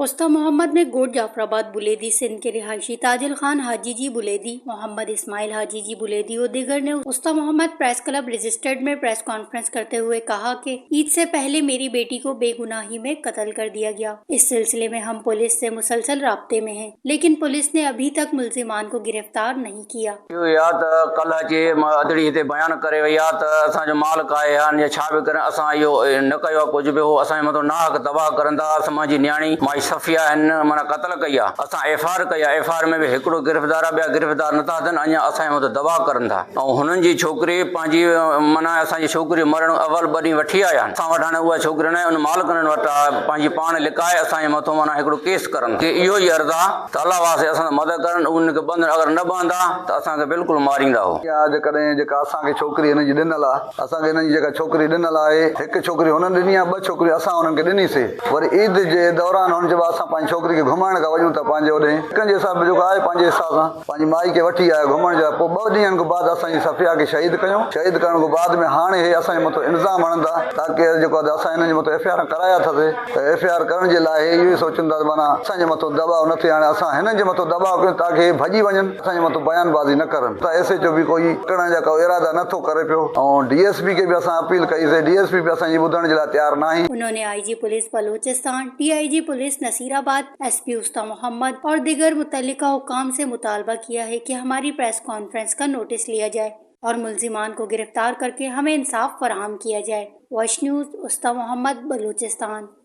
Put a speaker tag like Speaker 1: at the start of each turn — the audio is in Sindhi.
Speaker 1: اوستا محمد में गोट जाफराबाद बुलेदी सिंध के रिहायशी ताजिल खान हाजी जी बुलेदी, मोहम्मद इस्माइल हाजी जी बुलेदी और दीगर ने उस्ता मोहम्मद प्रेस क्लब रजिस्टर्ड में प्रेस कॉन्फ्रेंस करते हुए कहा कि ईद से पहले मेरी बेटी को बेगुनाही में कत्ल कर दिया गया। इस सिलसिले में हम पुलिस से मुसलसल राब्ते में हैं, लेकिन पुलिस ने अभी तक मुलजिमान को गिरफ्तार नहीं किया।
Speaker 2: اهو ئي آ ته ڪلهه اچي ادڙي هتي بيان ڪري وئي آ ته اسان جو مال ڪاهي آ يا ڇا به ڪرن اسان اهو نه ڪيو آ ڪجهه به هو اسان جي مٿو ناحق تباهه ڪرن ٿا اسان مانجي نياڻي مائي صفيه هن معنيٰ قتل ڪئي آ اسان ايف آر ڪئي آ ايف آر ۾ به هڪڙو گرفتار آ ٻيا گرفتار نٿا ٿين اڃا اسان جي مٿو دٻاء ڪرن ٿا ۽ هنن جي ڇوڪري پنهنجي معنيٰ اسان جي ڇوڪري مرڻ اول ٻه ڏينهن وٺي آيا آهن اسان وٽ هاڻي اها ڇوڪري ناهي ان مالڪنن وٽ آ پنهنجي پاڻ لڪائي اسان جي مٿو معنيٰ هڪڙو ڪيس ڪرن ٿا اهو ئي عرض آ ته الله واسطي اسان سان مدد ڪرن انهن کي ٻنڌن اگر نه ٻهندا ته اسان کي بلڪل ماريندا هو.
Speaker 3: يا جيڪڏهن جيڪا اسان کي ڇوڪري هنن جي ڏنل آ اسان کي هنن جي جيڪا ڇوڪري ڏنل آهي هڪ ڇوڪري هنن ڏني آ ٻه ڇوڪريون اسان هنن کي ڏني سي وري عيد جي دوران هنن چيو اسان پنهنجي ڇوڪري کي گهمائڻ کان وڃون ٿا پنهنجي اوڏي هڪن جي حساب جيڪو آهي پنهنجي حساب سان پنهنجي مائي کي وٺي آيا گهمڻ جا پوء ٻه ڏينهن کان بعد اسان جي صفيه کي شهيد ڪيون شهيد ڪرڻ کان بعد ۾ هاڻي هي اسان جي مٿو الزام هڻن ٿا تاڪه جيڪو اسان هنن جي مٿو ايف I R ڪرايا اٿس ته ايف I R ڪرڻ جي لاء هي اهو ئي سوچن ٿا ته معنيٰ اسان جي مٿو دٻاء نه ٿئي هاڻي اسان هنن جي مٿو دٻاء ڪيون تاڪه هي ڀڄي وڃن اسان جي مٿو بيان بازي نه ڪرن ته ايس ايڇ او به ڪوئي ڪرڻ جا ڪو ارادا نه ٿو ڪري پيو ۽ ڊي ايس پي کي به اسان اپيل ڪئي سي ڊي ايس پي به اسان جي ٻڌڻ جي لاء تيار ناهي.
Speaker 1: انهون ني I G police Balochistan, D I G police Nasirabad, S P Usta Muhammad اور ديگر متعلقه حڪام سي مطالبه ڪيا هي ڪه هماري پريس ڪانفرنس ڪا نوٽس ليا جائي اور ملزمان کو گرفتار ڪرڪي همين انصاف فراهم ڪيا جائي. واش نيوز، اوستا محمد، بلوچستان.